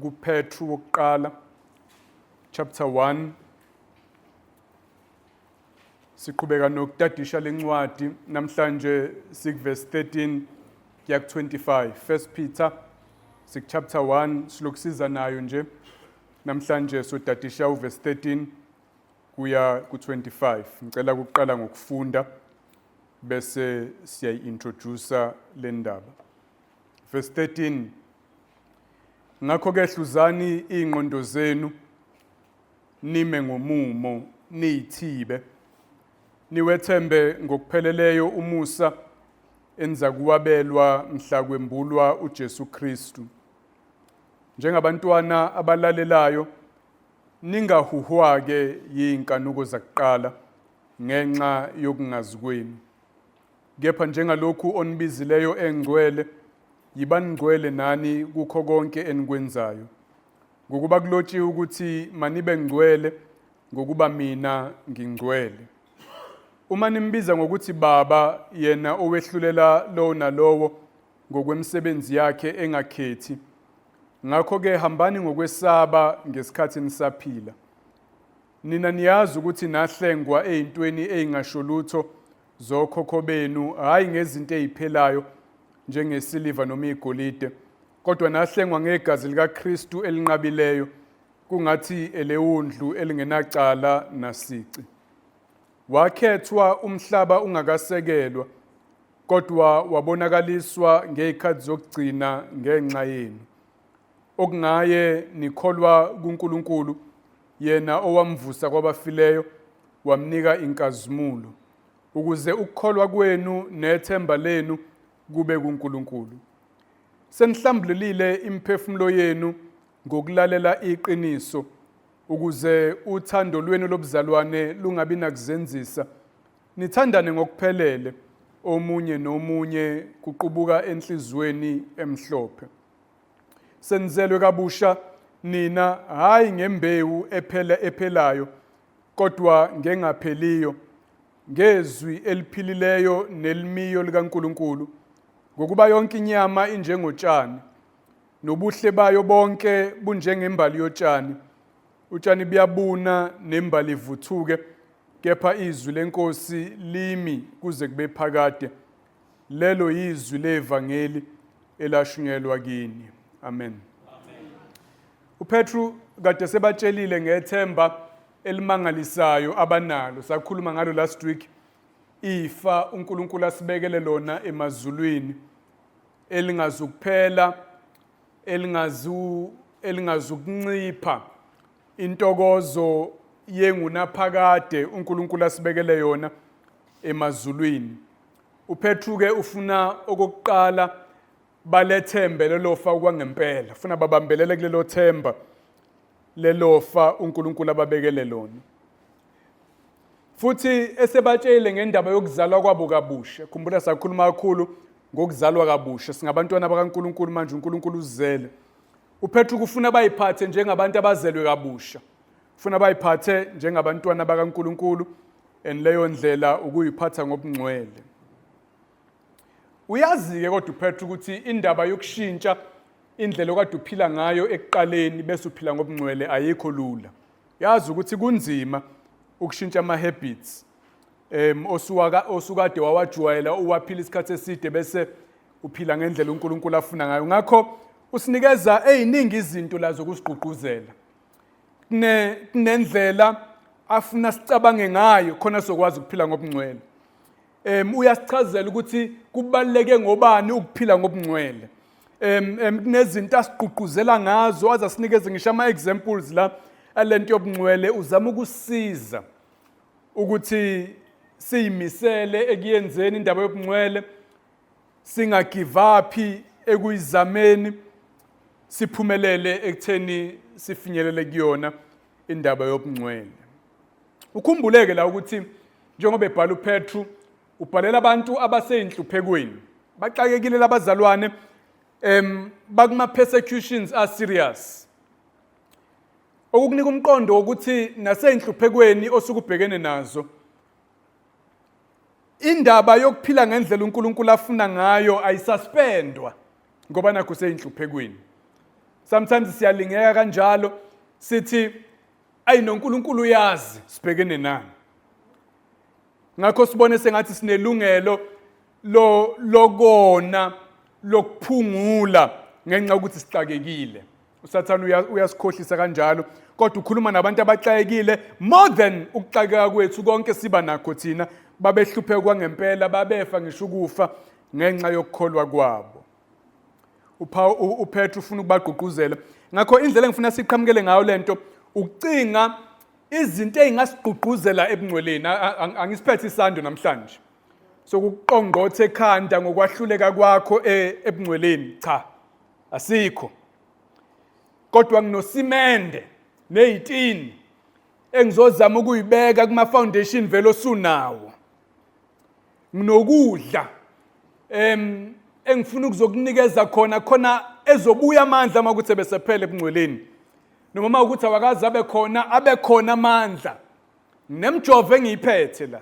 kuPetru wokuqala chapter 1. Siqhubeka nokutadisha lencwadi namhlanje, sikverse 13 kuya ku-25. First Peter, sik chapter 1, silokusiza nayo nje. Namhlanje sodadisha uverse 13 kuya ku-25. Ngicela ukuqala ngokufunda bese siyayi-introduce le ndaba. Verse 13: Ngakho-ke hluzani iy'ngqondo zenu, nime ngomumo, niyithibe, niwethembe ngokupheleleyo umusa eniza kuwabelwa mhla kwembulwa uJesu Kristu. Njengabantwana abalalelayo, ningahuhwa-ke yiy'nkanuko zakuqala ngenxa yokungazi kwenu. Kepha njengalokhu onibizileyo engcwele, yibani ngcwele nani kukho konke enikwenzayo. Ngokuba kulotshiwe ukuthi, "Manibe ngcwele, ngokuba mina ngingcwele." Uma nimbiza ngokuthi Baba, yena owehlulela lowo nalowo ngokwemisebenzi yakhe engakhethi. Ngakho-ke hambani ngokwesaba ngesikhathi nisaphila. Nina niyazi ukuthi nahlengwa ey'ntweni ey'ngasho lutho zokhokho benu, hhayi ngezinto ey'phelayo njengesiliva noma igolide, kodwa nahlengwa ngegazi likaKristu elinqabileyo, kungathi elewundlu elingenacala nasici. Wakhethwa umhlaba ungakasekelwa, kodwa wabonakaliswa ngezikhathi zokugcina ngenxa yenu. Okungaye nikholwa kuNkulunkulu, yena owamvusa kwabafileyo wamnika inkazimulo, ukuze ukukholwa kwenu nethemba lenu kube kuNkulunkulu. Senihlambululile imiphefumulo yenu ngokulalela iqiniso, ukuze uthando lwenu lobuzalwane lungabi nakuzenzisa, nithandane ngokuphelele omunye nomunye kuqubuka enhliziyweni emhlophe. Senizelwe kabusha nina, hayi ngembewu ephela ephelayo, kodwa ngengapheliyo, ngezwi eliphilileyo nelimiyo likaNkulunkulu. Ngokuba yonke inyama injengotshani, nobuhle bayo bonke bunjengembali yotshani. Utshani buyabuna nembali ivuthuke, kepha izwi leNkosi limi kuze kube phakade. Lelo yizwi levangeli elashunyelwa kini. Amen. UPetru kade sebatshelile ngethemba elimangalisayo abanalo. Sakhuluma ngalo last week, ifa uNkulunkulu asibekele lona emazulwini elingazukuphela, elingazukuncipha, intokozo yengunaphakade uNkulunkulu asibekele yona emazulwini. UPetru ke ufuna okokuqala balethembe lelo fa kwangempela, ufuna babambelele kulelo themba lelo fa uNkulunkulu ababekele lona. Futhi esebatshele ngendaba yokuzalwa kwabo kabusha. Khumbula, sakhuluma kakhulu ngokuzalwa kabusha. Singabantwana bakaNkulunkulu manje, uNkulunkulu uzele. UPetru kufuna bayiphathe njengabantu abazelwe kabusha. Ufuna bayiphathe njengabantwana bakaNkulunkulu, and leyo ndlela ukuyiphatha ngobungcwele. Uyazi-ke kodwa uPetru ukuthi indaba yokushintsha indlela okade uphila ngayo ekuqaleni bese uphila ngobungcwele ayikho lula. Yazi ukuthi kunzima ukushintsha ama-habits osuwaka osukade wawajwayela, uwaphila isikhathi eside, bese uphila ngendlela uNkulunkulu afuna ngayo. Ngakho usinikeza eziningi izinto la zokusigqugquzela. Kunendlela afuna sicabange ngayo khona sokwazi ukuphila ngobungcwele. Uyasichazela ukuthi kubaluleke ngobani ukuphila ngobungcwele. Kunezinto asigqugquzela ngazo, azasinikeze ngisho ama examples la alento yobungcwele. Uzama ukusiza ukuthi siyimisele ekuyenzeni indaba yobungcwele, singagive up ekuyizameni, siphumelele ekutheni sifinyelele kuyona indaba yobungcwele. Ukhumbuleke la ukuthi njengoba ebhala uPetru, ubhalela abantu abaseyinhluphekweni, baxakekile labazalwane, bakuma persecutions are serious, okukunika umqondo wokuthi naseyinhluphekweni osukubhekene nazo, indaba yokuphila ngendlela uNkulunkulu afuna ngayo ayisuspendwa ngoba nakho seyinhluphekweni. Sometimes siyalingeka kanjalo sithi ayi noNkulunkulu uyazi sibhekene nani. Ngakho sibone sengathi sinelungelo lo lokona lokuphungula ngenxa yokuthi sixakekile. USathane uyasikhohlisa kanjalo kodwa ukhuluma nabantu abaxakekile more than ukuxakeka kwethu konke siba nakho thina babehlupheka kwangempela babefa ngisho ukufa ngenxa yokukholwa kwabo. uPetru ufuna ukubagqugquzela. Ngakho indlela engifuna siqhamukele ngayo lento ukucinga izinto ezingasigqugquzela ebungcweleni. Angisiphethe isando namhlanje sokuqongqotha ekhanda ngokwahluleka kwakho e, ebungcweleni. Cha, asikho. Kodwa nginosimende nezitini engizozama ukuyibeka kuma foundation vele osunawo. Nginokudla em engifuna ukuzokunikeza khona khona ezobuya amandla uma kuthi besephele ebungcweleni noma uma ukuthi awakaze abe khona abe khona amandla nemjovo engiyiphethe la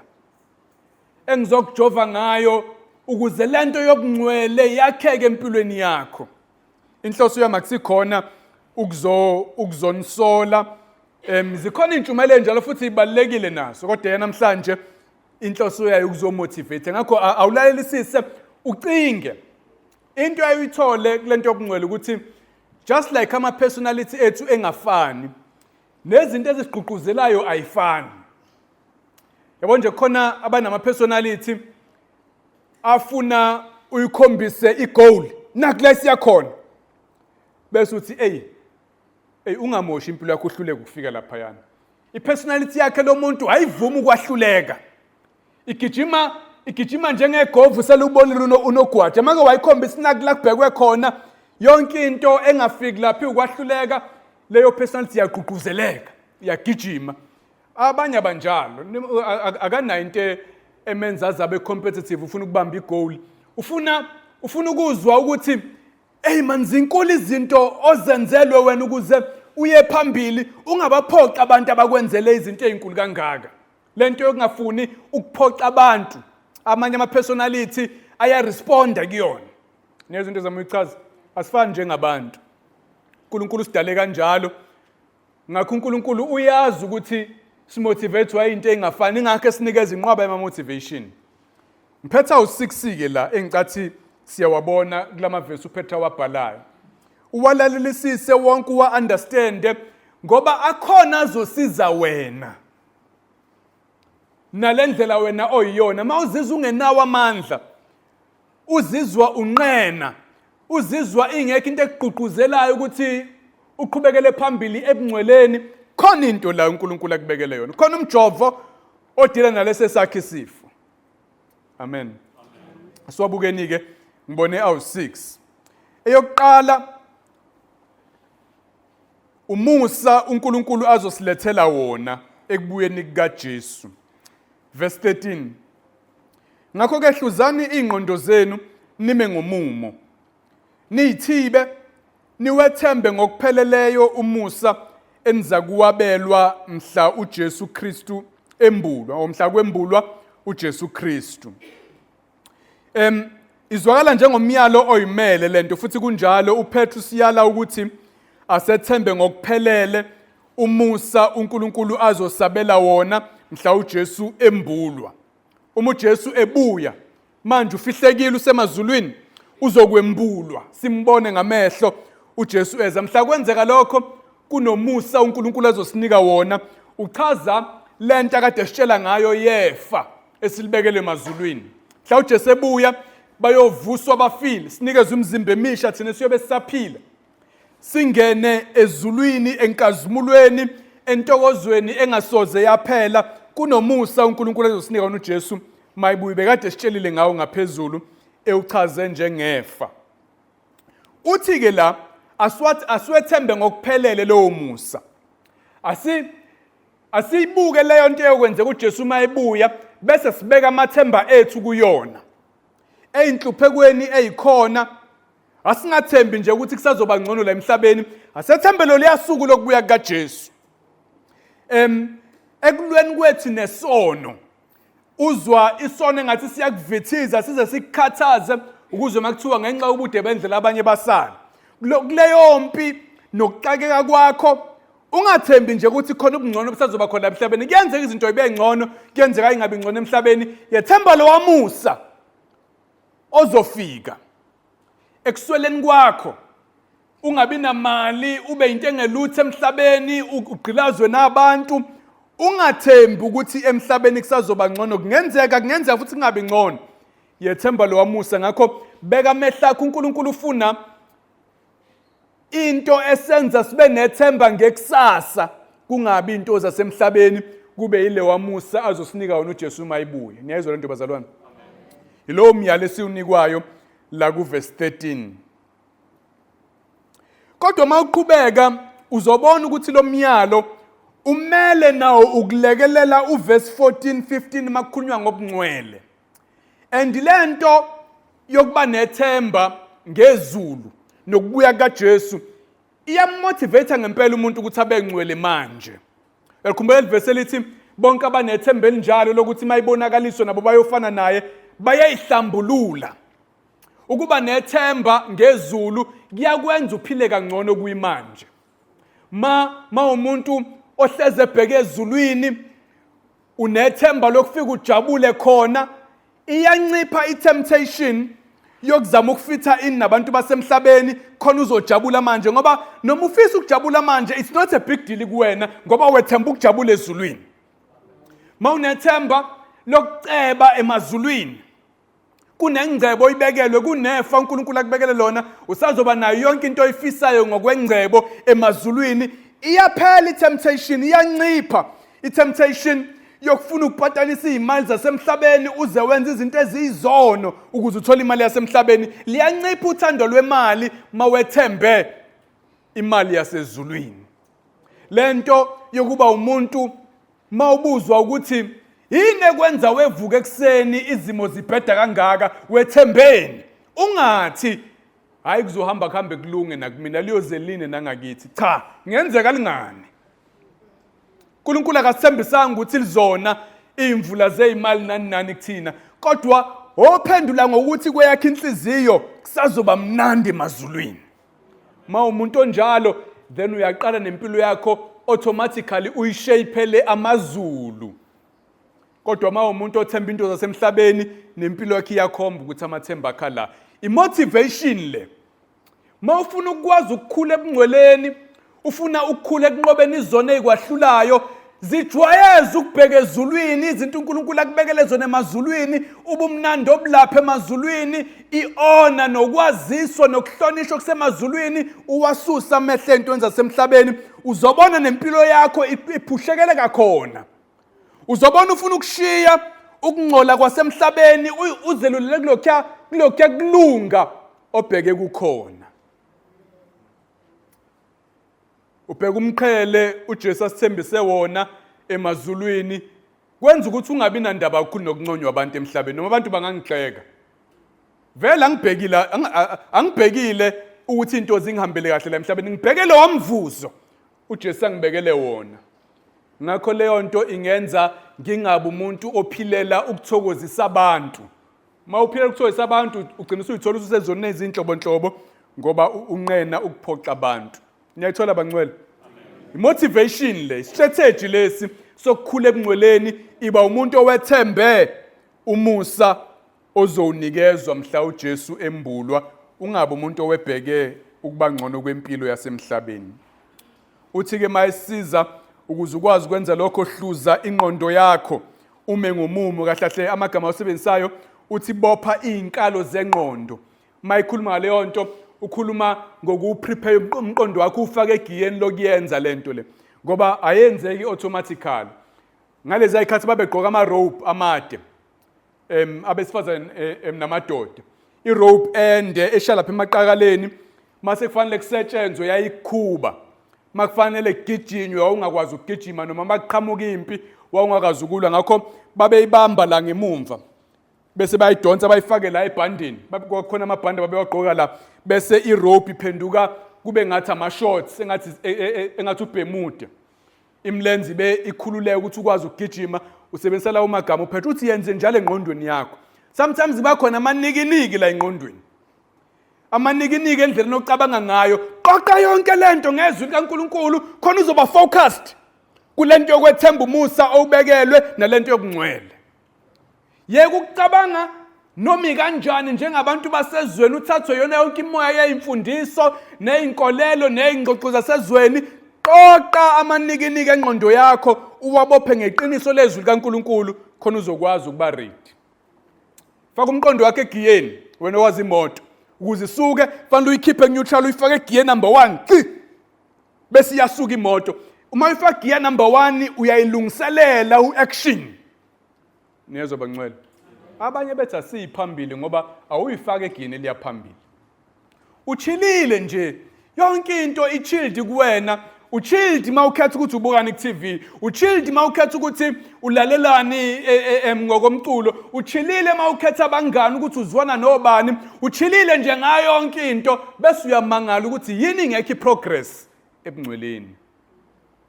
engizokujova ngayo ukuze lento yobungcwele yakheke empilweni yakho. Inhloso yami akusikhona ukuzo ukuzonisola zikhona intshumayelo njalo futhi ibalekile naso kodwa yena namhlanje inhloso yayo ukuzomotivate. Ngakho awulalelisise ucinge into ayuyithole kulento yobungcwele ukuthi just like ama personality ethu engafani nezinto ezigqugquzelayo ayifani. Yabo nje khona abanama personality afuna uyikhombise igoal nakula siyakhona bese uthi ey ey ungamoshi impilo yakho uhluleke ukufika lapha yana. Ipersonality yakhe lo muntu ayivumi ukwahluleka. Igijima igijima njengegovu selubonile unogwaja make wayikhomba isinaki la kubhekwe khona yonke into engafiki lapha ukwahluleka leyo personality iyagqugquzeleka iyagijima. Abanye abanjalo akanayo into emenza azabe competitive ufuna ukubamba igoal ufuna ufuna ukuzwa ukuthi hey man zinkulu izinto ozenzelwe wena ukuze uye phambili ungabaphoxa abantu abakwenzele izinto ezinkulu kangaka. Lento yokungafuni ukuphoxa abantu amanye ama personality ayaresponda kuyona. Nezinto zami uyichaza asifani njengabantu. uNkulunkulu usidale kanjalo. Ngakho uNkulunkulu uyazi ukuthi simotivate into engafani ingakho esinikeza inqwaba yama motivation. Ngiphetha u6 ke la engicathi siyawabona kulamavesi uPetra wabhalayo. Uwalalelisise wonke uwa understand ngoba akhona azosiza wena. Nalendlela wena oyiyona mawuzizwa ungenawo amandla uzizwa unqena uzizwa ingekho into ekugqugquzelayo ukuthi uqhubekele phambili ebungcweleni khona into la uNkulunkulu akubekele yona khona umjovo odila nalesi sakhe isifo. Amen. Asiwabukeni ke ngibone awu6. Eyokuqala umusa uNkulunkulu azosilethela wona ekubuyeni kukaJesu. Verse 13. Ngakho ke hluzani ingqondo zenu nime ngomumo. Niyithibe niwethembe ngokupheleleyo umusa eniza kuwabelwa mhla uJesu Kristu embulwa or mhla kwembulwa uJesu Kristu. Izwakala njengomyalo oyimele lento futhi kunjalo. uPetru siyala ukuthi asethembe ngokuphelele umusa uNkulunkulu azosabela wona mhla uJesu embulwa. Uma uJesu ebuya manje ufihlekile usemazulwini uzokwembulwa simbone ngamehlo uJesu eza. Mhla kwenzeka lokho kunomusa uNkulunkulu azosinika wona. Uchaza lento akade sitshela ngayo yefa esilibekele emazulwini. Mhla uJesu ebuya bayovuswa abafile sinikezwe imizimba emisha thina siyobe sisaphila singene ezulwini enkazimulweni entokozweni engasoze yaphela. Kunomusa uNkulunkulu azosinika wona uJesu mayibuye bekade sitshelile ngawo ngaphezulu ewuchaze njengefa. Uthi ke la aswathi aswethembe ngokuphelele lowo musa. Asi asiyibuke leyo nto eyokwenzeka uJesu uma ebuya bese sibeka amathemba ethu kuyona. Eyinhluphekweni eyikhona asingathembi nje ukuthi kusazoba ngcono la emhlabeni, asethembe loluya suku lokubuya kukaJesu. Ekulweni kwethu nesono uzwa isono engathi siyakuvithiza size sikukhathaze ukuze uma kuthiwa ngenxa yobude bendlela abanye basala kuleyo mpi. Nokuxakeka kwakho, ungathembi nje ukuthi khona ubungcono obusazoba khona emhlabeni. Kuyenzeka izinto ibe ngcono, kuyenzeka ingabi ngcono emhlabeni. Yethemba lowamusa ozofika ekusweleni kwakho, ungabi namali, ube into engelutho emhlabeni, ugqilazwe nabantu. Ungathembi ukuthi emhlabeni kusazoba ngcono. Kungenzeka, kungenzeka futhi kungabi ngcono. Yethemba lowamusa. Ngakho beka amehlo akho. uNkulunkulu ufuna into esenza sibe nethemba ngekusasa, kungabi into zasemhlabeni, kube yile wamusa azosinika wona uJesu uma ibuye. Niyayizwa lento, bazalwane? Yilowo myalo esiwunikwayo la kuverse 13. Kodwa uma uqhubeka uzobona ukuthi lo myalo umele nawo ukulekelela uverse 14, 15 makukhulunywa ngobungcwele. And lento yokuba nethemba ngezulu nokubuya kaJesu iyammotivate ngempela umuntu ukuthi abe ngcwele manje. Uyakhumbula livesi elithi bonke abanethemba elinjalo lokuthi mayibonakaliswe nabo bayofana naye, bayayihlambulula. Ukuba nethemba ngezulu kuyakwenza uphile kangcono kuyimanje. Ma umuntu ohleze ebheke ezulwini, unethemba lokufika ujabule khona, iyancipha i-temptation yokuzama ukufitha in nabantu basemhlabeni khona uzojabula manje, ngoba noma ufisa ukujabula manje, it's not a big deal kuwena ngoba wethemba ukujabula ezulwini. Mawunethemba lokuceba emazulwini, kunengcebo oyibekelwe, kunefa uNkulunkulu akubekele lona, usazoba nayo yonke into oyifisayo ngokwengcebo emazulwini. Iyaphela i-temptation, iyancipha i-temptation yokufuna ukupatanisa iy'mali zasemhlabeni uze wenze izinto eziyizono ukuze uthole imali yasemhlabeni. Liyancipha uthando lwemali mawethembe imali yasezulwini. Lento yokuba umuntu mawubuzwa ukuthi yini ekwenza wevuka ekuseni izimo zibheda kangaka, wethembeni, ungathi hayi, kuzohamba kuhambe kulunge nakumina, liyoze line nangakithi. Cha, ngenzeka lingane. uNkulunkulu akasithembisanga ukuthi lizona iy'mvula zey'mali nani nani kuthina, kodwa wophendula ngokuthi kweyakho inhliziyo kusazoba mnandi emazulwini. Ma umuntu onjalo, then uyaqala nempilo yakho automatically uyishaphele amazulu. Kodwa ma umuntu othemba into zasemhlabeni, nempilo yakhe iyakhomba ukuthi amathemba akhe la. I-motivation le, ma ufuna ukwazi ukukhula ebungcweleni, ufuna ukukhula ekunqobeni izono ey'kwahlulayo, zijwayeze ukubheka ezulwini, izinto uNkulunkulu akubekele zona emazulwini, ubumnandi obulapha emazulwini, i-ona nokwaziswa nokuhlonishwa kusemazulwini. Uwasusa amehlo ey'ntweni zasemhlabeni, uzobona nempilo yakho iphushekele kakhona. Uzobona ufuna ukushiya ukungcola kwasemhlabeni, uzelulele kulokhuya kulunga obheke kukhona. Ubheka umqhele uJesu asithembise wona emazulwini, kwenza ukuthi ungabi nandaba kakhulu nokunconywa abantu emhlabeni. Noma abantu bangangigxeka, vele angibhekile, angibhekile ukuthi into zingihambele kahle la emhlabeni, ngibheke lo mvuzo uJesu angibekele wona. Ngakho leyo nto ingenza ngingabi umuntu ophilela ukuthokozisa abantu. Uma uphilela ukuthokozisa abantu, ugcina usuyithola ususezoneni ezinhlobonhlobo ngoba unqena ukuphoxa abantu. Niyayithola, bangcwele? I-motivation le, strategy lesi sokukhula ebungcweleni, iba umuntu owethembe umusa ozowunikezwa mhla uJesu embulwa, ungabe umuntu owebheke ukuba ngcono kwempilo yasemhlabeni. Uthi-ke mayesiza ukuze ukwazi ukwenza lokho, hluza ingqondo yakho ume ngomumo. Kahle kahle amagama awasebenzisayo uthi bopha iy'nkalo zengqondo. Uma ikhuluma ngaleyo nto, ukhuluma ngokuprepare umqondo wakho, ufake egiyeni lokuyenza le nto le, ngoba ayenzeki automatically. Ngalezi ayikhathi babegqoka ama-robe amade, abesifazane namadoda, irobe ende esha lapha emaqakaleni. Mase kufanele kusetshenzwe yayikhuba, makufanele kugijinywe wawungakwazi ukugijima, noma makuqhamuka impi wawungakwazi ukulwa. Ngakho babeyibamba la ngemumva bese bayidonsa bayifake la ebhandini. Kwakhona amabhande babewagqoka la, bese irope iphenduka kube ngathi ama-shorts, engathi ubhemude, imlenze ibe ikhululeke ukuthi ukwazi ukugijima. Usebenzisa lawo magama uphethe uthi yenze njalo engqondweni yakho. Sometimes kuba khona amanikiniki la engqondweni. Amanikiniki endleleni ocabanga ngayo. Qoqa yonke lento ngezwi likaNkuluNkulu khona uzoba focused kulento yokwethemba umusa owubekelwe nalento yobungcwele. Yeka ukucabanga noma ikanjani njengabantu basezweni, uthathwe yona yonke imoya yey'mfundiso ney'nkolelo ney'ngxoxo zasezweni. Qoqa amanikiniki engqondo yakho uwabophe ngeqiniso lezwi likaNkulunkulu khona uzokwazi ukuba ready. Faka umqondo wakho egiyeni wena owazi imoto, ukuze isuke fanele uyikhiphe neutral uyifake egiye number 1 ci bese iyasuka imoto. Uma uyifaka gear number 1 uyayilungiselela uaction. Niyezwa bangcwele? Abanye bethi asiyiphambili ngoba awuyifake egiyeni eliya phambili. Uchilile nje, yonke into ichilled kuwena. Uchilled uma ukhetha ukuthi ubukani ku-TV, uchilled uma ukhetha ukuthi ulalelani ngokomculo, uchillile uma ukhetha abangani ukuthi uzwana nobani, uchillile nje ngayo yonke into, bese uyamangala ukuthi yini ingekho iprogress ebungcweleni.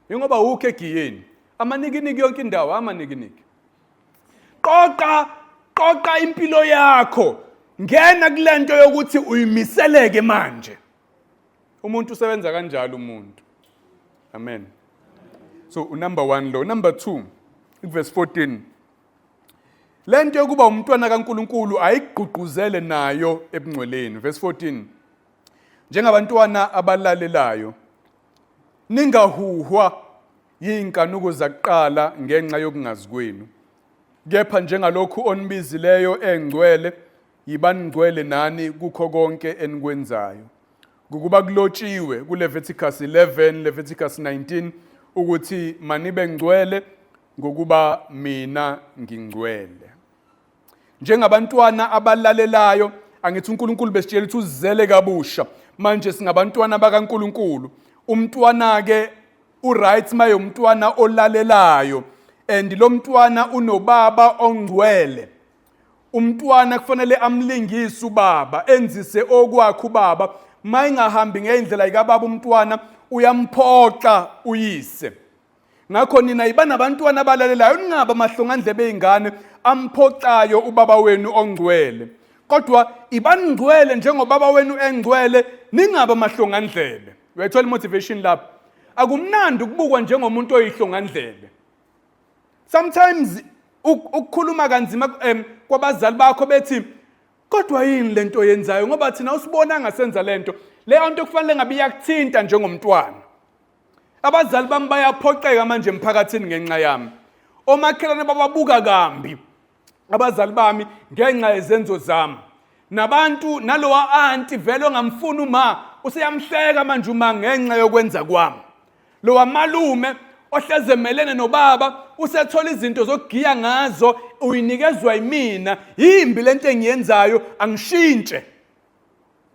Ingoba awukho egiyeni, amanikiniki yonke indawo, amanikiniki. Qoqa, qoqa impilo yakho, ngena kulento yokuthi uyimiseleke manje. Umuntu usebenza kanjalo umuntu. Amen. So unumber 1 lo. Number 2, verse 14. Lento yokuba umntwana kaNkuluNkulu ayigqugquzele nayo ebungcweleni. Verse 14. Njengabantwana abalalelayo, ningahuhwa yinkanuko zakuqala ngenxa yokungazi kwenu. Kepha njengalokhu onibizileyo engcwele, yibani ngcwele nani kukho konke enikwenzayo. Ngokuba kulotshiwe kuLeviticus 11, Leviticus 19 ukuthi manibe ngcwele ngokuba mina ngingcwele. Njengabantwana abalalelayo, angithi uNkulunkulu besitshela ukuthi uzele kabusha. Manje singabantwana bakaNkulunkulu. Umntwana-ke uright maye umntwana olalelayo, and lo mntwana unobaba ongcwele. Umntwana kufanele amlingise ubaba, enzise okwakhe ubaba. Mayingahambi ngendlela ikababa umntwana uyamphoxa uyise. Ngakho nina yiba nabantwana abalalelayo, ningabi amahlongandlebe ey'ngane amphoxayo ubaba wenu ongcwele. Kodwa ibani ngcwele njengobaba wenu engcwele, ningabi amahlongandlebe. Uyayithola imotivation lapho? Akumnandi ukubukwa njengomuntu oyihlongandlebe. Sometimes ukukhuluma kanzima kwabazali bakho bethi kodwa yini lento oyenzayo, ngoba thina usibona ngasenza lento. Leyo nto kufanele ngabe iyakuthinta njengomntwana. Abazali bami bayaphoxeka manje emphakathini ngenxa yami. Omakhelwane bababuka kambi abazali bami ngenxa yezenzo zami. Nabantu nalowa anti vele ongamfuni uma useyamhleka manje uma ngenxa yokwenza kwami. Lowa malume ohleze emelene nobaba usethola izinto zokugiya ngazo, uyinikezwa yimina. Yimbi lento engiyenzayo, angishintshe.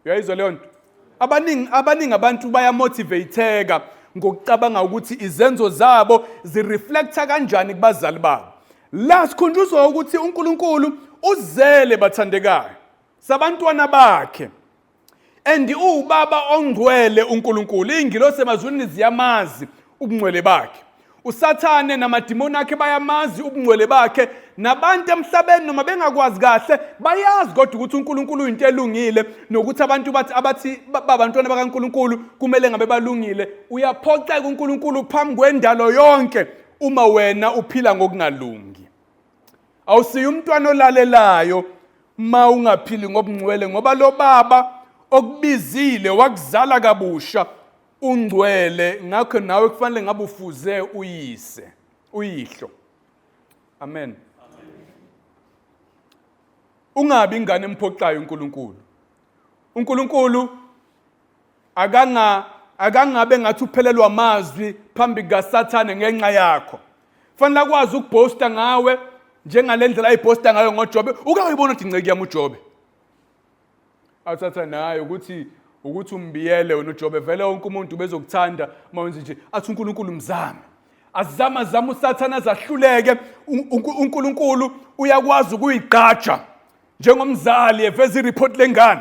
Uyayizwa leyo nto? Abaningi abantu bayamotivateka ngokucabanga ukuthi izenzo zabo zireflecta kanjani kubazali babo. La sikhunjuzwa ukuthi uNkulunkulu uzele bathandekayo sabantwana bakhe, and uwubaba ongcwele uNkulunkulu. Iy'ngilosi emazulwini ziyamazi ubungcwele bakhe. uSathane namadimoni akhe bayamazi ubungcwele bakhe, nabantu emhlabeni noma bengakwazi kahle bayazi kodwa ukuthi uNkulunkulu uyinto elungile, nokuthi abantu bathi abathi babantwana bakaNkulunkulu kumele ngabe balungile. Uyaphoxeka uNkulunkulu phambi kwendalo yonke uma wena uphila ngokungalungi. Awusiye umntwana olalelayo ma ungaphili ngobungcwele, ngoba lo baba okubizile wakuzala kabusha ungcwele, ngakho nawe kufanele ngabe ufuze uyise, uyihlo. Amen. Ungabi ingane emphoxayo uNkulunkulu. uNkulunkulu akangabe ngathi uphelelwa amazwi phambi kukaSathane ngenxa yakho. Fanele akwazi ukubhosta ngawe njengale ndlela ayibhosta ngayo ngoJobe. Uke wayibona ukuthi inceki yami uJobe? Awuthatha naye ukuthi umbiyele wena uJobe, vele wonke umuntu ubezokuthanda uma wenze nje. Athi uNkulunkulu mzame. Azama zama uSathane azahluleke. uNkulunkulu uyakwazi ukuyigqaja njengomzali eveza ireport lengane.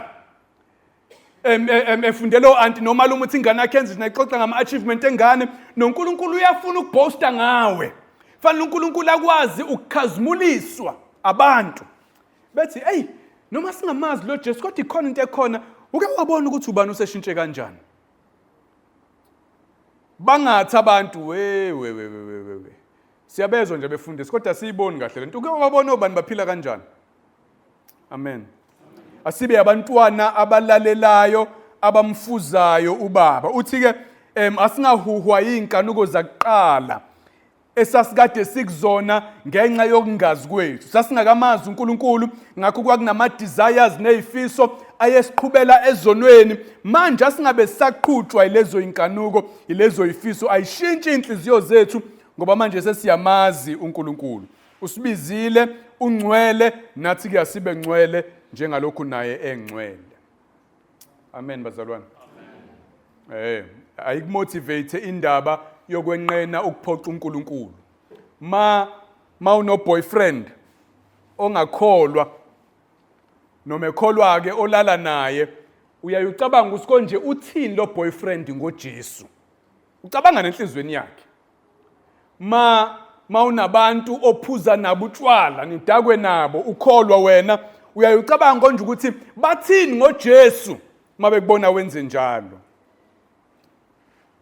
Efundela o-anti nomalume ukuthi ingane yakhe enze nayixoxa ngama-achievement engane. NoNkulunkulu uyafuna ukubhosta ngawe. Fanele uNkulunkulu akwazi ukukhazimuliswa abantu. Bethi, hey, noma singamazi lo Jesu, kodwa ikhona into ekhona. Uke wabona ukuthi ubani useshintshe kanjani? Bangathi abantu we we we we we we. Siyabezwa nje befundisi kodwa siyiboni kahle lento. Uke wabona obani baphila kanjani? Amen. Asibe abantwana abalalelayo abamfuzayo ubaba. Uthi ke asingahuhwa izinkanuko zakuqala esasikade sikuzona ngenxa yokungazi kwethu. Sasingakamazi uNkulunkulu, ngakho kwakunama desires nezifiso ayesiqhubela ezonweni. Manje asingabe sisaqhutshwa yilezo inkanuko, yilezo ifiso, ayishintshi inhliziyo zethu ngoba manje sesiyamazi uNkulunkulu. Usibizile, ungcwele, nathi ke asibe ngcwele njengalokhu naye engcwele. Amen bazalwane. Amen. Ayikumotivate indaba yokwenqena ukuphoxa uNkulunkulu. Ma uno boyfriend ongakholwa noma ekholwa ke olala naye, uyayucabanga ukuthi konje uthini lo boyfriend ngoJesu. Ucabanga nenhlizweni yakhe. Ma mawunabantu ophuza nabo utshwala nidakwe nabo ukholwa wena, uyayucabanga konje ukuthi bathini ngoJesu mabekubona wenze njalo.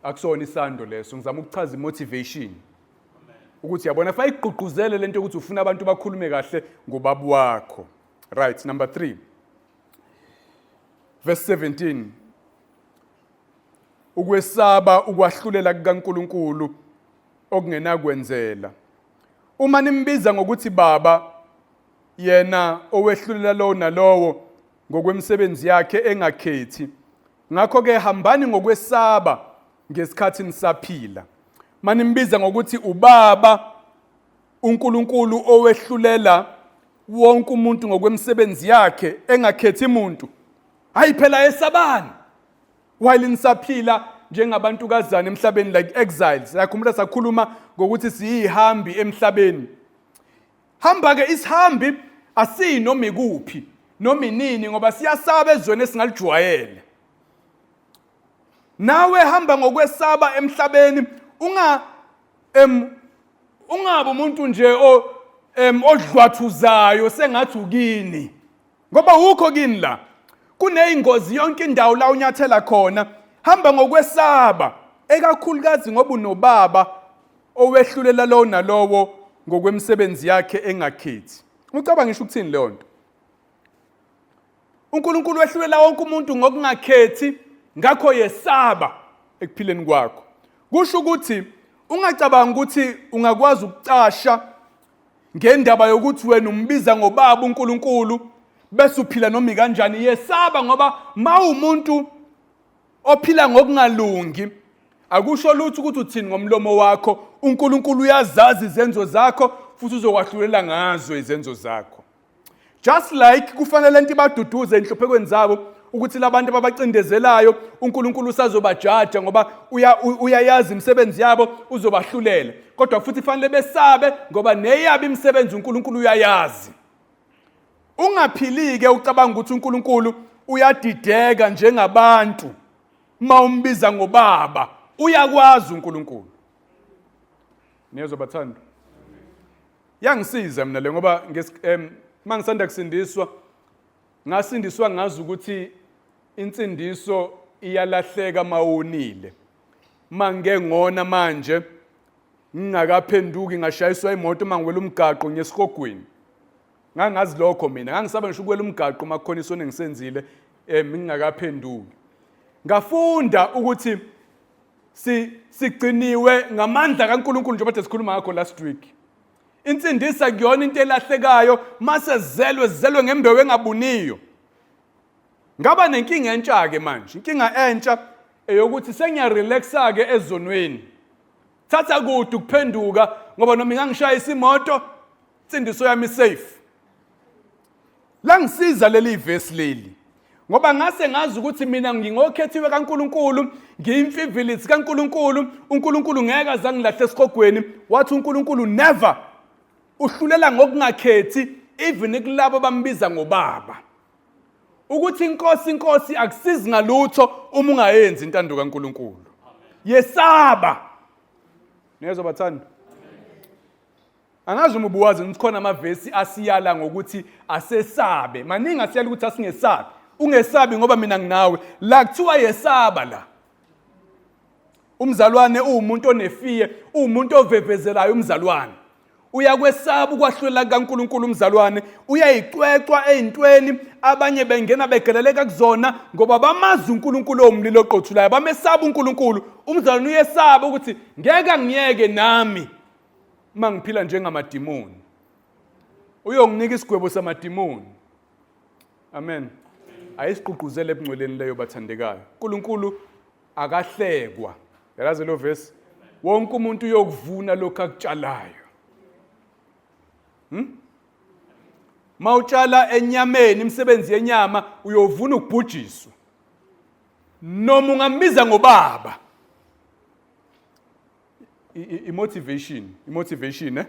Akusona isando leso, ngizama ukuchaza imotivation. Ukuthi yabona fa igqugquzele lento ukuthi ufuna abantu bakhulume kahle ngobaba wakho. Right, number 3. Verse 17. Ukwesaba ukwahlulela kukaNkulunkulu okungenakwenzela. Uma nimbiza ngokuthi baba, yena owehlulela lowo nalowo ngokwemisebenzi yakhe engakhethi. Ngakho-ke hambani ngokwesaba ngesikhathi nisaphila. Manimbiza ngokuthi ubaba, uNkulunkulu owehlulela wonke umuntu ngokwemisebenzi yakhe engakhethi muntu. Hayi phela esabani. While nisaphila njengabantukazana emhlabeni like exiles. Yakhumbula sakhuluma ngokuthi siyihambi emhlabeni. Hamba ke isihambi asiyi noma ikuphi noma inini ngoba siyasaba ezweni esingalijwayele. Nawe hamba ngokwesaba emhlabeni, unga ungabe umuntu nje odlwathuzayo sengathi ukini. Ngoba ukho kini la. Kuneyingozi yonke indawo la unyathela khona. Hamba ngokwesaba, ekakhulukazi ngoba unobaba owehlulela lowo nalowo ngokwemisebenzi yakhe engakhethi. Ucabanga ngisho ukuthini leyo nto? uNkulunkulu wehlulela wonke umuntu ngokungakhethi, ngakho yesaba ekuphileni kwakho. Kusho ukuthi ungacabanga ukuthi ungakwazi ukucasha ngendaba yokuthi wena umbiza ngobaba uNkulunkulu bese uphila noma kanjani. Yesaba ngoba mawumuntu ophila ngokungalungi akusho lutho ukuthi uthini ngomlomo wakho. uNkulunkulu uyazazi izenzo zakho futhi uzokwahlulela ngazo izenzo zakho. Just like kufanele into ibaduduze enhluphekweni zabo ukuthi labantu ababacindezelayo uNkulunkulu usazobajaja ngoba uyayazi imisebenzi yabo, uzobahlulela. Kodwa futhi kufanele besabe ngoba neyabo imisebenzi uNkulunkulu uyayazi. Ungaphilike ucabanga ukuthi uNkulunkulu uyadideka njengabantu uma umbiza ngobaba. Uyakwazi uNkulunkulu. Niyezwa bathando? Yangisiza mina le ngoba mangisanda kusindiswa, ngasindiswa ngazi ukuthi insindiso iyalahleka mawonile. Mangike ngona manje ngingakaphenduki ngashayiswa imoto mangiwela umgaqo ngesihogweni. Ngangazi lokho mina, ngangisaba ngisho ukuwela umgaqo makukhona isono engisenzile ngingakaphenduki. Ngafunda ukuthi sigciniwe ngamandla kaNkulunkulu njengoba sikhuluma ngakho last week. Insindisa kuyona into elahlekayo mase zelwe zelwe ngembewu engabuniyo. Ngaba nenkinga entsha ke manje, inkinga entsha eyokuthi sengiyarelaxa ke ezonweni. Thatha kude ukuphenduka ngoba noma ingangishayisa imoto insindiso yami safe. Langisiza leli verse leli ngoba ngase ngazi ukuthi mina ngingokhethiwe kaNkuluNkulu, ngiyimfivilithi kaNkuluNkulu, uNkulunkulu ngeke azangilahle esihogweni. Wathi uNkulunkulu never uhlulela ngokungakhethi even kulabo bambiza ngobaba. Ukuthi inkosi inkosi akusizi ngalutho uma ungayenzi intando kaNkuluNkulu. Yesaba. Niyezwa bathanda? Angazi uma ubuwazi ukuthi khona amavesi asiyala ngokuthi asesabe. Maningi asiyala ukuthi asingesabi. Ungesabi ngoba mina nginawe. La kuthiwa yesaba la. Umzalwane uwumuntu onefiye, uwumuntu ovevezelayo umzalwane. Uyakwesaba ukwahlulela kukaNkulunkulu umzalwane, uyayicwecwa ey'ntweni abanye bengena begeleleka kuzona ngoba bamazi uNkulunkulu owumlilo oqothulayo, bamesaba uNkulunkulu. Umzalwane uyesaba ukuthi ngeke angiyeke nami uma ngiphila njengamadimoni. Uyonginika isigwebo samadimoni. Amen. Ayisigqugquzele ebungcweleni leyo bathandekayo. uNkulunkulu akahlekwa. Yalazi lo verse? Wonke umuntu uyokuvuna lokho akutshalayo. Mawutshala enyameni imisebenzi yenyama uyovuna ukubhujiswa. Noma ungambiza ngobaba. I-motivation, i-motivation eh?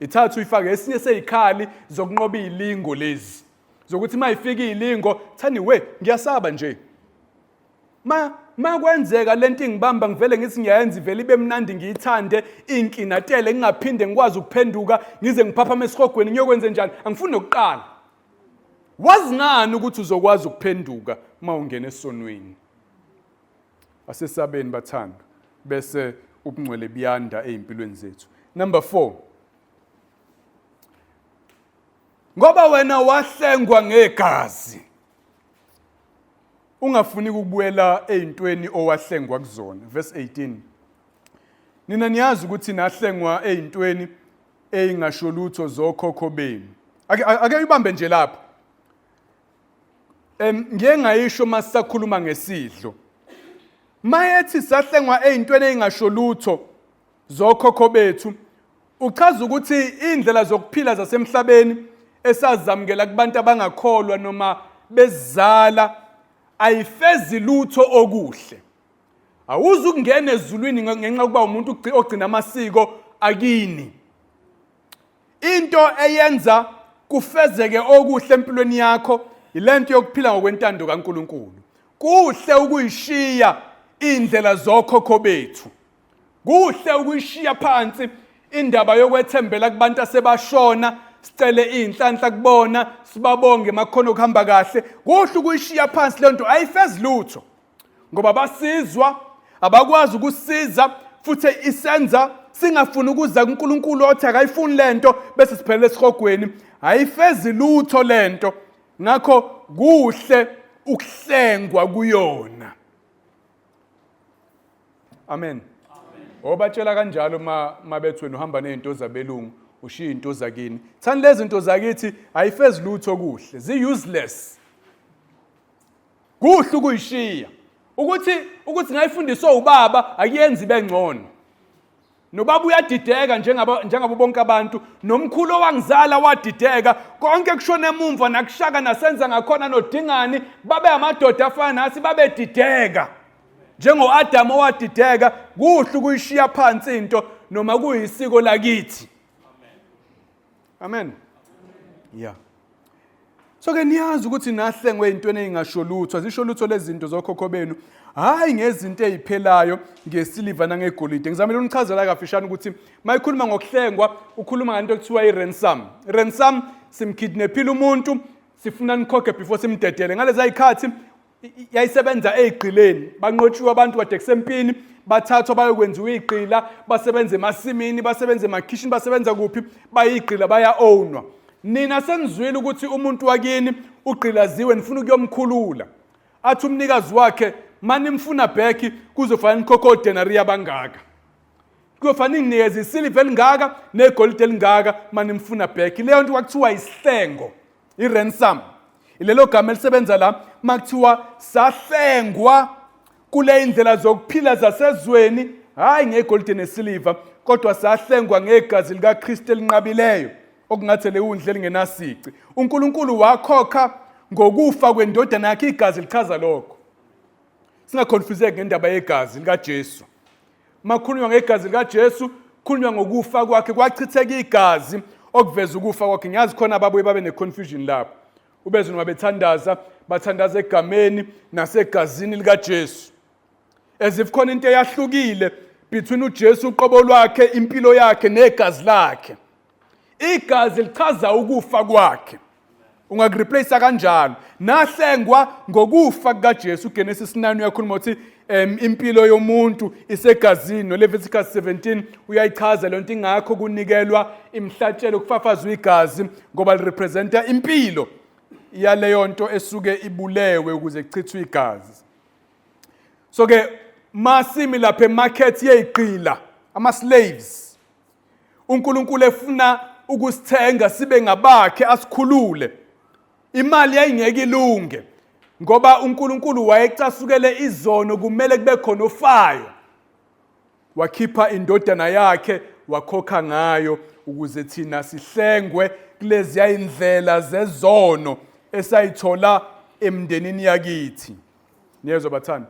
Ithatha uyifake esinye sezikhali zokunqoba izilingo lezi. Zokuthi mayifika izilingo, thani we ngiyasaba nje. Ma makwenzeka lento ingibamba ngivele ngithi ngiyayenza ivele ibe mnandi ngiyithande inkinatele ngingaphinde ngikwazi ukuphenduka ngize ngiphaphame esihogweni ngiyokwenze njani angifuni nokuqala. Wazi ngani ukuthi uzokwazi ukuphenduka uma ungena esonweni? Asesabeni bathandwa bese ubungcwele buyanda ezimpilweni zethu. Number 4. Ngoba wena wahlengwa ngegazi. Ungafuni ukubuyela ezintweni owahlengwa kuzona. Verse 18. Nina niyazi ukuthi nahlengwa ezintweni ezingasho lutho zokhokho benu. Ake uyibambe nje lapho. Ngiye ngayisho masisakhuluma ngesidlo. Mayethi sahlengwa ezintweni ezingasho lutho zokhokho bethu, uchaza ukuthi indlela zokuphila zasemhlabeni esazamukela kubantu abangakholwa noma bezala ayifezi lutho okuhle. Awuzi ukungena ezulwini ngenxa yokuba umuntu ogcina amasiko akini. Into eyenza kufezeke okuhle empilweni yakho ilento yokuphila ngokwentando kaNkuluNkulu. Kuhle ukuyishiya indlela zokhokho bethu. Kuhle ukuyishiya phansi indaba yokwethembela kubantu asebashona, sicele iy'nhlanhla kubona, sibabonge makhono okuhamba kahle. Kuhle ukuyishiya phansi le nto, ayifezi lutho. Ngoba basizwa, abakwazi ukusiza, futhi isenza singafuni ukuza kuNkulunkulu othi akayifuni lento bese siphelele esihogweni. Ayifezi lutho lento. Ngakho kuhle ukuhlengwa kuyona. Amen. Obatshela kanjalo ma mabethi wena uhamba nezinto zabelungu ushiya into zakini. Thani lezi zinto zakithi ayifezi lutho kuhle, zi useless. Kuhle ukuyishiya. Ukuthi ngayifundiswa ubaba akuyenzi bengcono. Nobaba uyadideka njengabo bonke abantu, nomkhulu owangizala wadideka, konke kushona emumva nakushaka nasenza ngakhona nodingani, babe amadoda afana nathi babedideka. Njengo-Adamu owadideka, kuhle ukuyishiya phansi into noma kuyisiko lakithi. Amen. Yeah. So ke niyazi ukuthi nahlengwe ezintweni ezingasho lutho, azisho lutho lezi zinto zokhokho benu. Hayi ngezinto eziphelayo ngesiliva nangegolide. Ngizamile unichazela kafishane ukuthi mayikhuluma ngokuhlengwa ukhuluma ngento ekuthiwa i-ransom. Ransom simkidnaphile umuntu sifuna nikhokhe before simdedele. Ngalezi zikhathi yayisebenza ey'gqileni, banqotshiwe abantu kade kusempini, bathathwa bayokwenziwa iy'gqila, basebenza emasimini, basebenza emakhishini, basebenza kuphi, bayigqila baya-ownwa. Nina senizwile ukuthi umuntu wakini ugqilaziwe, nifuna ukuyomkhulula. Athi umnikazi wakhe, manimfuna back kuzofanele nikhokhe odenariya abangaka. Kuyofanele ninginikeze isiliva elingaka negolide elingaka manimfuna back. Leyo nto kwakuthiwa isihlengo, i-ransom. Ilelo gama elisebenza la makuthiwa sahlengwa kule indlela zokuphila zasezweni, hayi ngegolide nesiliva, kodwa sahlengwa ngegazi likaKristu elinqabileyo okungathi lewundle elingenasici. uNkulunkulu wakhokha ngokufa kwendodana yakhe, igazi lichaza lokho. Singaconfuseki ngendaba yegazi likaJesu. Makhulunywa ngegazi likaJesu, khulunywa ngokufa kwakhe, kwachitheka igazi okuveza ukufa kwakhe. Ngiyazi khona ababuye babe ne-confusion lapho. Ubezwe noma bethandaza, bathandaza egameni nasegazini likaJesu. As if khona into eyahlukile between uJesu uqobo lwakhe, impilo yakhe negazi lakhe. Igazi lichaza ukufa kwakhe. Ungakureplace kanjalo. Nahlengwa ngokufa kukaJesu. UGenesis 9 uyakhuluma ukuthi impilo yomuntu isegazini, noLeviticus 17 uyayichaza lento, ingakho kunikelwa imhlatshelo, kufafazwa igazi, ngoba lirepresenta impilo yaleyo nto esuke ibulewe ukuze kuchithwe igazi. So ke masimi lapha emarket yeyigqila, ama slaves, uNkulunkulu efuna ukusithenga sibe ngabakhe, asikhulule. Imali yayingeke ilunge ngoba uNkulunkulu wayecasukele izono, kumele kube khona ofayo. Wakhipha indodana yakhe, wakhokha ngayo ukuze thina sihlengwe kuleziya indlela zezono esayithola emndenini yakithi. Niyezwa bathanda?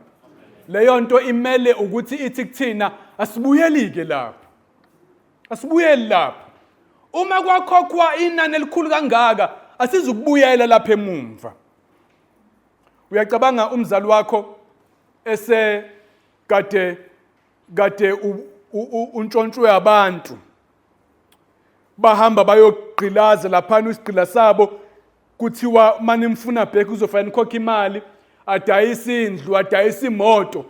Leyo nto imele ukuthi ithi kuthina asibuyeli-ke lapho, asibuyeli lapho. Uma kwakhokhwa inani elikhulu kangaka, asizukubuyela lapha emumva. Uyacabanga umzali wakho ese kade kade untshontshwe abantu, bahamba bayogqilaza laphana isigqila sabo, kuthiwa manimfuna back uzofanele nikhokhe imali, adayise indlu, adayise imoto,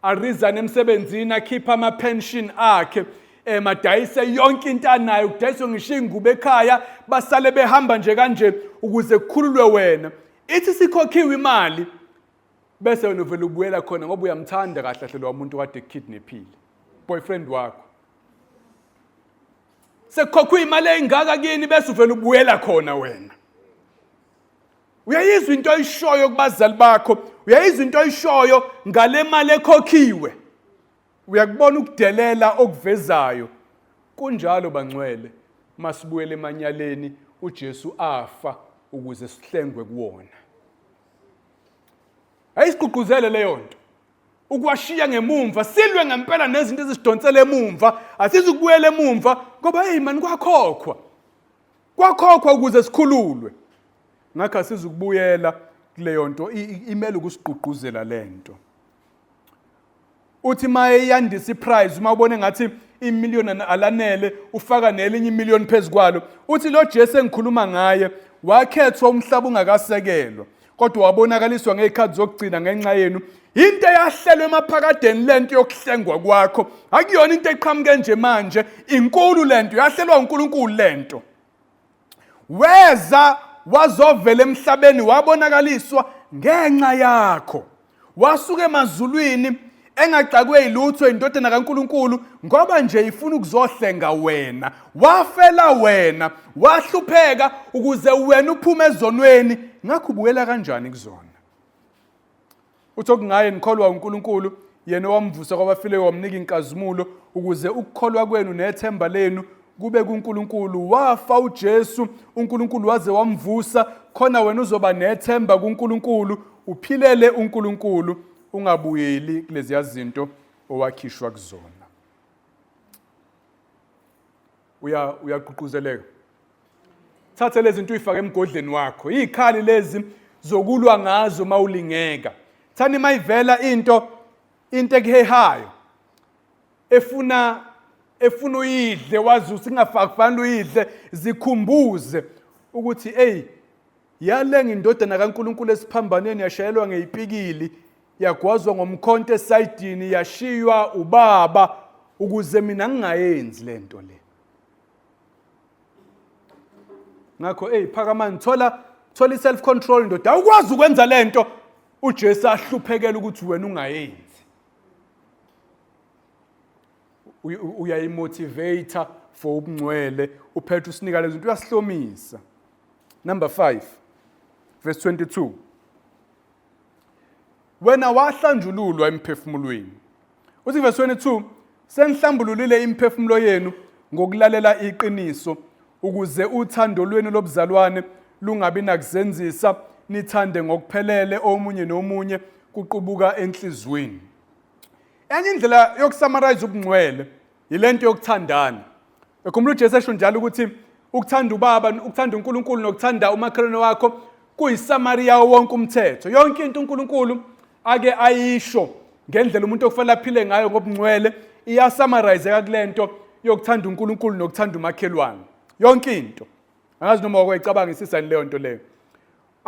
arizane emsebenzini, akhiphe ama-pension akhe, adayise yonke into anayo, kudayiswe ngisho iy'ngubo ekhaya, basale behamba nje kanje ukuze kukhululwe wena. Ithi sikhokhiwe imali, bese wena uvele ubuyela khona ngoba uyamthanda kahle kahle lowa muntu kade kukidnaphile, boyfriend wakho. Sekukhokhwe imali eyingaka kini, bese uvele ubuyela khona wena. Uyayizwa into oyishoyo kubazali bakho, uyayizwa into oyishoyo ngale mali ekhokhiwe, uyakubona ukudelela okuvezayo. Kunjalo bangcwele, masibuyele emanyaleni uJesu afa ukuze sihlengwe kuwona. Ayisigqugquzele leyo nto ukuwashiya ngemumva, silwe ngempela nezinto ezisidonsela emumva. Asizukubuyela emumva ngoba hey mani, kwakhokhwa, kwakhokhwa ukuze sikhululwe. Ngakho asizukubuyela kuleyo nto, imele ukusigqugquzela lento. Uthi maye yandisa iprice, uma ubone ngathi imillion alanele, ufaka nelinye imillion phezukwalo. Uthi lo Jesu engikhuluma ngaye wakhethwa umhlaba ungakasekelwa, kodwa wabonakaliswa ngezikhathi zokugcina ngenxa yenu. Into eyahlelwa emaphakadeni lento yokuhlengwa kwakho, akuyona into eqhamuke nje manje, inkulu lento, yahlelwa uNkulunkulu lento. Weza wazovela emhlabeni, wabonakaliswa ngenxa yakho. Wasuka emazulwini engaxakwe yilutho indodana kaNkuluNkulu, ngoba nje ifuna ukuzohlenga wena. Wafela wena, wahlupheka ukuze wena uphume ezonweni. Ngakho ubuyela kanjani kuzona? Uthi okungaye nikholwa uNkulunkulu, yena owamvusa kwabafileyo wamnika inkazimulo, ukuze ukukholwa kwenu nethemba lenu kube kuNkulunkulu. Wafa uJesu, uNkulunkulu waze wamvusa, khona wena uzoba nethemba kuNkulunkulu, uphilele uNkulunkulu, ungabuyeli kuleziya zinto owakhishwa kuzona. Uyagqugquzeleka. Thatha lezi zinto uyifake emgodleni wakho. Izikhali lezi zokulwa ngazo mawulingeka. Thani mayivela into ekuhehayo, efuna uyidle, wazi ukuthi ingafaki, fanele uyidle, zikhumbuze ukuthi hey, yalenga indodana kaNkuluNkulu esiphambanweni, yashayelwa ngeyipikili, yagwazwa ngomkhonto esayidini, yashiywa ubaba ukuze mina ngingayenzi lento le. Ngakho hey, phakamani, thola i-self control ndoda. Awukwazi ukwenza lento uJesu ahluphekela ukuthi wena ungayenzi. Uyayimotivate for ubungcwele. uPetru usinika lezi zinto, uyasihlomisa. Number 5, verse 22, wena wahlanjululwa emphefumulweni. Uthi verse 22, senihlambululile imiphefumulo yenu ngokulalela iqiniso, ukuze uthando lwenu lobuzalwane lungabi nakuzenzisa, nithande ngokuphelele omunye nomunye kuqubuka enhliziyweni. Enye indlela yokusummarize ubungcwele yilento yokuthandana. Ekhumbula uJesu esho njalo ukuthi ukuthanda ubaba, ukuthanda uNkulunkulu nokuthanda umakhelwane wakho kuyisamari yawo wonke umthetho. Yonke into uNkulunkulu ake ayisho ngendlela umuntu okufanele aphile ngayo ngobungcwele iyasummarizeka kulento yokuthanda uNkulunkulu nokuthanda umakhelwane. Yonke into. Angazi noma wakwayicabanga isisani leyo nto leyo.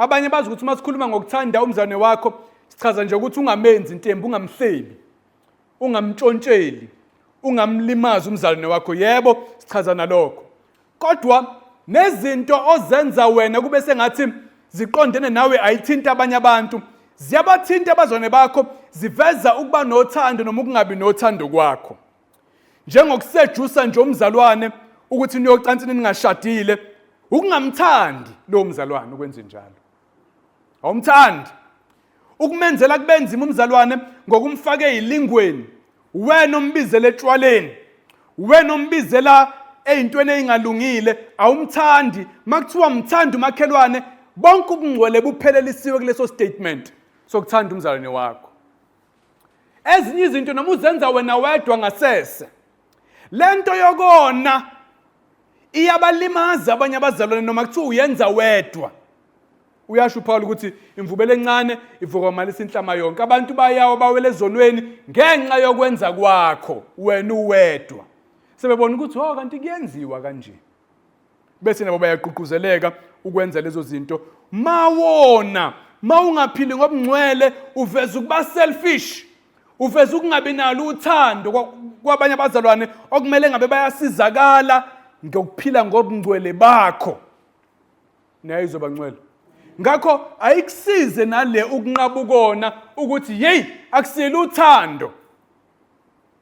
Abanye bazi ukuthi uma sikhuluma ngokuthanda umzane wakho sichaza nje ukuthi ungamenzi intembu, ungamhlebi, ungamntshontsheli, ungamlimazi umzalwane wakho. Yebo, sichaza nalokho. Kodwa nezinto ozenza wena kube sengathi ziqondene nawe ayithinta abanye abantu, ziyabathinta abazalwane bakho, ziveza ukuba nothando noma ukungabi nothando kwakho. Njengokusejusa nje umzalwane ukuthi niyocansini ningashadile, ukungamthandi lowo mzalwane ukwenze njalo. Awumthandi. Ukumenzela kubenzima umzalwane ngokumfaka ezilingweni, wena ombizela etshwaleni, wena ombizela ey'ntweni ey'ngalungile, awumthandi. Makuthiwa mthanda umakhelwane, bonke ubungcwele buphelelisiwe kuleso statement sokuthanda umzalwane wakho. Ezinye izinto noma uzenza wena wedwa ngasese, lento yokona iyabalimaza abanye abazalwane noma kuthiwa uyenza wedwa. Uyasho uPaul ukuthi imvubelo encane ivukamalisa inhlama yonke. Abantu bayawa bawele ezonweni ngenxa yokwenza kwakho wena uwedwa. Sebebona ukuthi oh kanti kuyenziwa kanje. Bese nabo bayagqugquzeleka ukwenza lezo zinto. Mawona, mawungaphili ngobungcwele uveza ukuba selfish. Uveza ukungabi nalo uthando kwabanye abazalwane okumele ngabe bayasizakala ngokuphila ngobungcwele bakho. Naye izoba ngcwele. Ngakho ayikusize nale ukunqaba ukona ukuthi yeyi akusilo uthando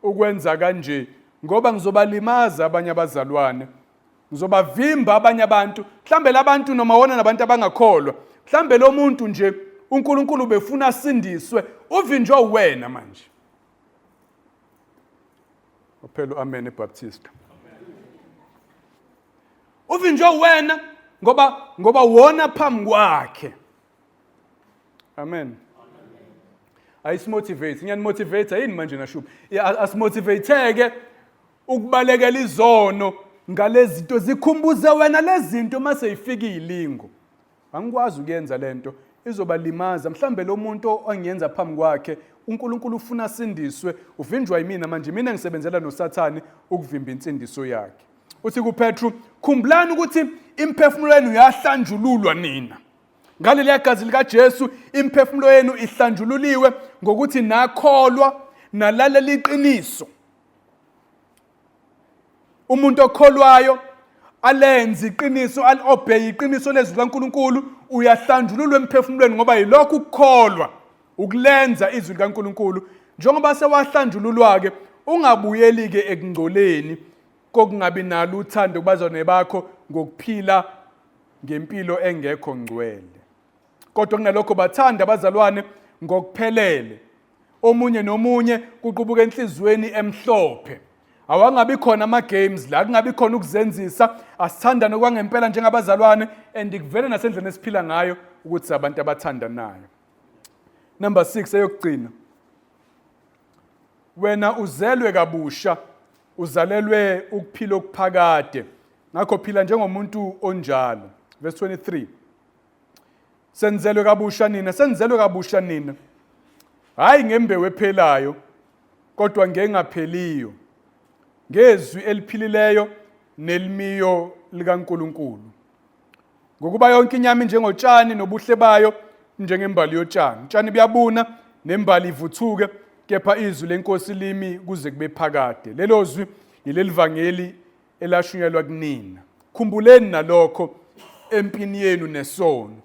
ukwenza kanje ngoba ngizobalimaza abanye abazalwane, ngizobavimba abanye abantu, mhlambe labantu noma wona nabantu abangakholwa, mhlambe lo muntu nje uNkulunkulu ubefuna asindiswe, uvinjwe uwena manje. Waphela amen eBaptist. Uvinjwe wena ngoba wona phambi kwakhe. Amen. Ayisimotivate, ngiyanimotivate yini manje nashuba? Asimotivateke ukubalekela izono ngalezi zinto, zikhumbuze wena lezi zinto mase ifika izilingo. Angikwazi ukuyenza lento izobalimaza, mhlambe lo muntu ongiyenza phambi kwakhe uNkulunkulu ufuna asindiswe, uvinjwa yimina manje, mina ngisebenzela noSathane ukuvimba insindiso yakhe. Uthi kuPetru, khumbulani ukuthi imiphefumulo yenu yahlanjululwa nina ngaleliya gazi likaJesu. Imiphefumulo yenu ihlanjululiwe ngokuthi nakholwa nalalela iqiniso. Umuntu okholwayo alenze iqiniso, alobey iqiniso lezwi likaNkulunkulu, uyahlanjululwa emphefumulweni ngoba yilokhu ukukholwa ukulenza izwi likaNkulunkulu. Njengoba sewahlanjululwa-ke, ungabuyeli-ke ekungcoleni kokungabi nalo uthando kubazalwane bakho ngokuphila ngempilo engekho ngcwele. Kodwa kunalokho bathanda abazalwane ngokuphelele, omunye nomunye kuqubuka enhliziyweni emhlophe. Awangabi khona ama-games la, kungabi khona ukuzenzisa, asithandane okwangempela njengabazalwane, and kuvele nasendleleni esiphila ngayo ukuthi abantu abathandanayo. Number 6 eyokugcina, wena uzelwe kabusha, uzalelwe ukuphila okuphakade, ngakho phila njengomuntu onjalo. Verse 23, senzelwe kabusha nina, senzelwe kabusha nina, hayi ngembewu ephelayo, kodwa ngengapheliyo, ngezwi eliphilileyo nelimiyo likaNkulunkulu. Ngokuba yonke inyama injengotshani, nobuhle bayo njengembali yotshani. Utshani buyabuna nembali ivuthuke, kepha izwi lenkosi limi kuze kube phakade. Lelo zwi yileli vangeli elashunyelwa kunina. Khumbuleni nalokho empini yenu nesono.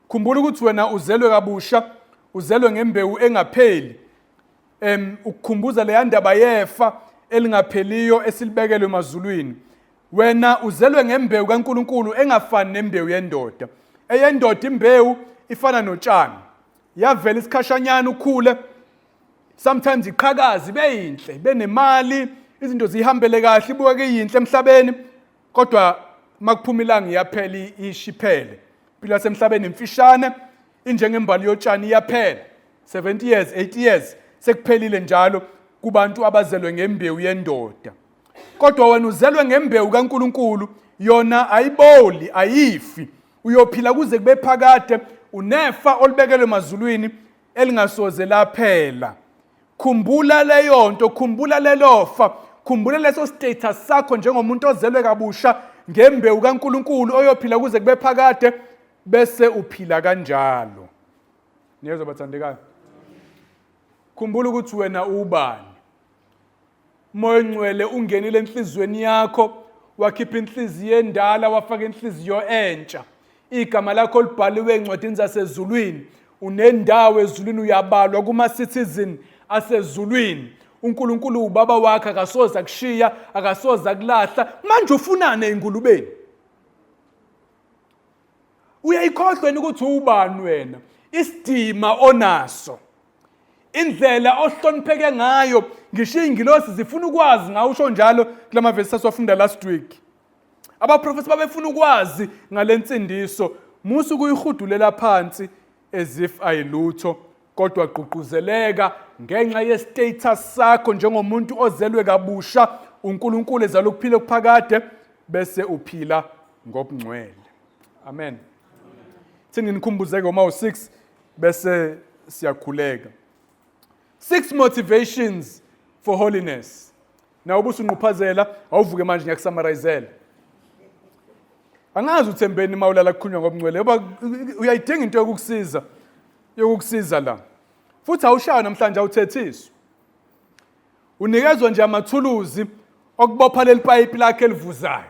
Khumbula ukuthi wena uzelwe kabusha, uzelwe ngembewu engapheli. Ukukhumbuza leya ndaba yefa elingapheliyo esilibekelwe emazulwini. Wena uzelwe ngembewu kaNkulunkulu engafani nembewu yendoda. Eyendoda imbewu ifana notshani. Yavela isikhashanyana ukhule, sometimes iqhakaze ibe yinhle, benemali, izinto zihambele kahle, ibukeke iyinhle emhlabeni, kodwa makuphuma ilanga iyaphela, ishiphele. Impilo yasemhlabeni imfishane, injengembali yotshani, iyaphela. 70 years, 80 years sekuphelile njalo kubantu abazelwe ngembewu yendoda. Kodwa wena uzelwe ngembewu kaNkulunkulu, yona ayiboli, ayifi. Uyophila kuze kube phakade, unefa olubekelwe emazulwini elingasoze laphela. Khumbula leyo nto, khumbula lelofa, khumbula leso status sakho njengomuntu ozelwe kabusha ngembewu kaNkulunkulu oyophila kuze kube phakade. Bese uphila kanjalo. Niyezwa bathandekayo? Khumbula ukuthi wena ubani. Moya ongcwele ungenile enhliziyweni yakho, wakhipha inhliziyo endala, wafaka inhliziyo entsha. Igama lakho libhaliwe encwadini zasezulwini. Unendawo ezulwini, uyabalwa kuma-citizen asezulwini. UNkulunkulu ubaba wakho, akasoze akushiya, akasoze akulahla. Manje ufunani ey'ngulubeni? Uyayikhohlwa yini ukuthi ubani wena? Isidima onaso, indlela ohlonipheke ngayo, ngisho iy'ngilosi zifuna ukwazi ngawe. Usho njalo kula mavesi sasiwafunda last week. Abaprofethi babefuna ukwazi ngale nsindiso. Musa ukuyihudulela phansi as if ayilutho, kodwa gqugquzeleka ngenxa ye-status sakho njengomuntu ozelwe kabusha, uNkulunkulu ezalwa ukuphila okuphakade, bese uphila ngobungcwele. Amen. Thini nginikhumbuzeke uma u6 bese siyakhuleka. Six motivations for holiness. Nawe ubusunquphazela, awuvuke manje ngiyakusummarizela. Angazi uthembeni uma ulala kukhulunywa ngobungcwele, ngoba uyayidinga into yokukusiza la. Futhi awushayo namhlanje, awuthethiswa. Unikezwa nje amathuluzi okubopha leli payipi lakhe elivuzayo.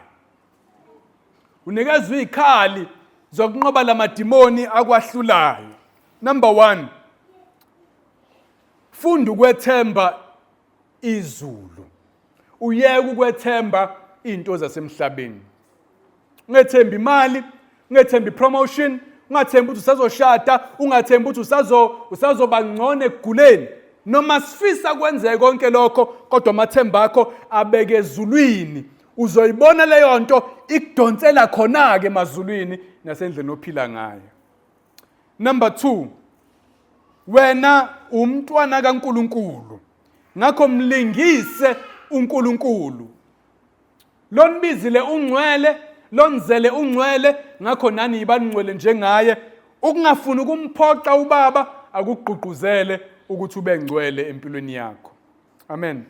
Unikezwa izikhali zokunqoba lamadimoni akwahlulayo. Number 1, funda ukwethemba izulu, uyeke ukwethemba into zasemhlabeni. Ungethembi imali, ungethembi promotion, ungathembi ukuthi usazoshada, ungathembi ukuthi usazoba ngcono ekuguleni. Noma sifisa kwenzeke konke lokho, kodwa amathemba akho abeke ezulwini. Uzoyibona leyo nto ikudonsela khona-ke emazulwini nasendleleni ophila ngayo. Number 2, wena umntwana kaNkuluNkulu, ngakho mlingise uNkulunkulu. Lonibizile ungcwele, lonizele ungcwele, ngakho nani yibani njengaye. Ukungafuni ukumphoxa ubaba akugqugquzele ukuthi ube ngcwele empilweni yakho. Amen.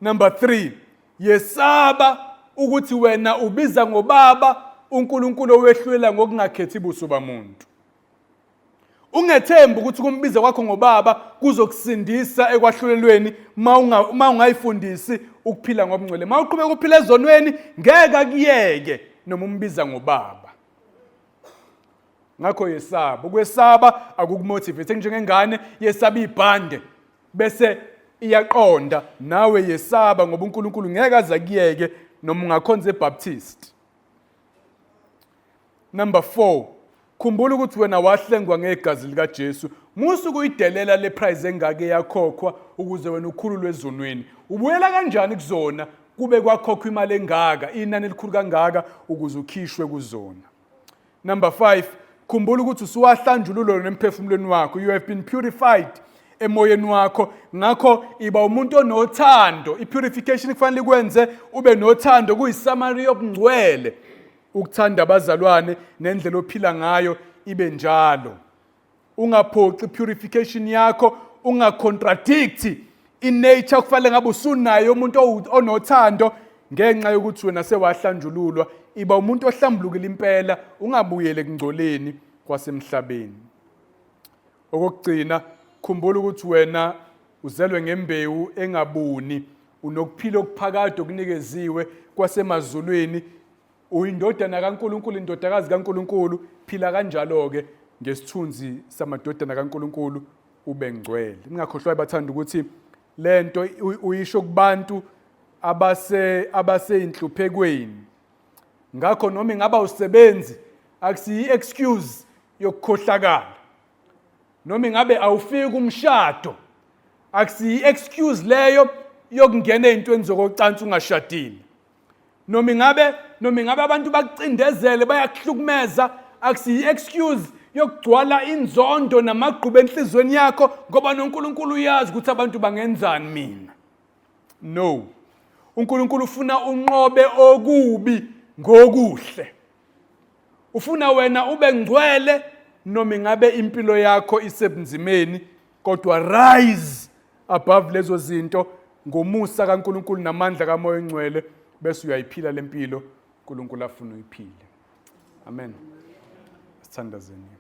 Number 3, yesaba ukuthi wena ubiza ngobaba uNkulunkulu owehlulela ngokungakhethi buso bamuntu. Ungethembi ukuthi ukumbiza kwakho ngobaba kuzokusindisa ekwahlulelweni uma ungayifundisi ukuphila ngobungcwele. Uma uqhubeka uphila ezonweni, ngeke akuyeke noma umbiza ngobaba. Ngakho yesaba. Ukwesaba akukumotivate njengengane yesaba ibhande bese iyaqonda. Nawe yesaba, ngoba uNkulunkulu ngeke aze akuyeke noma ungakhonza eBaptist. Number 4, khumbula ukuthi wena wahlengwa ngegazi likaJesu. Musa ukuyidelela le price engake yakhokhwa ukuze wena ukhululwe ezonweni. Ubuyela kanjani kuzona kube kwakhokhwa imali engaka, inani elikhulu kangaka ukuze ukhishwe kuzona? Number 5, khumbula ukuthi usuwahlanjululwa nemphefumulweni wakho. You have been purified emoyeni wakho, ngakho iba umuntu onothando. I-purification kufanele ikwenze ube nothando, kuyisamari yobungcwele ukuthanda abazalwane nendlela ophila ngayo ibe njalo. Ungaphoxi purification yakho, ungacontradict inature kufanele ngabe usunayo umuntu onothando ngenxa yokuthi wena sewahlanjululwa. Iba umuntu ohlambulukile impela, ungabuyele ekungcoleni kwasemhlabeni. Okokugcina, khumbula ukuthi wena uzelwe ngembewu engabuni, unokuphila okuphakade okunikeziwe kwasemazulwini, uyindodana kaNkuluNkulu, indodakazi kaNkuluNkulu. Phila kanjalo-ke ngesithunzi samadodana kaNkuluNkulu, ube ngcwele. Ningakhohlwa bathanda ukuthi lento uyisho kubantu abaseyinhluphekweni. Ngakho noma ingaba usebenzi akusiyi excuse yokukhohlakala, noma ingabe awufiki umshado akusiyi excuse leyo yokungena ezintweni zokocansi ungashadile, noma ingabe abantu bakucindezele, bayakuhlukumeza, akusiyi excuse yokugcwala inzondo namagqubu enhlizweni yakho, ngoba noNkulunkulu uyazi ukuthi abantu bangenzani mina. No, uNkulunkulu ufuna unqobe okubi ngokuhle. Ufuna wena ube ngcwele noma ingabe impilo yakho isebunzimeni, kodwa rise above lezo zinto ngomusa kaNkulunkulu namandla kaMoya oNgcwele, bese uyayiphila lempilo uNkulunkulu afuna uyiphile. Amen. Sithandazeni.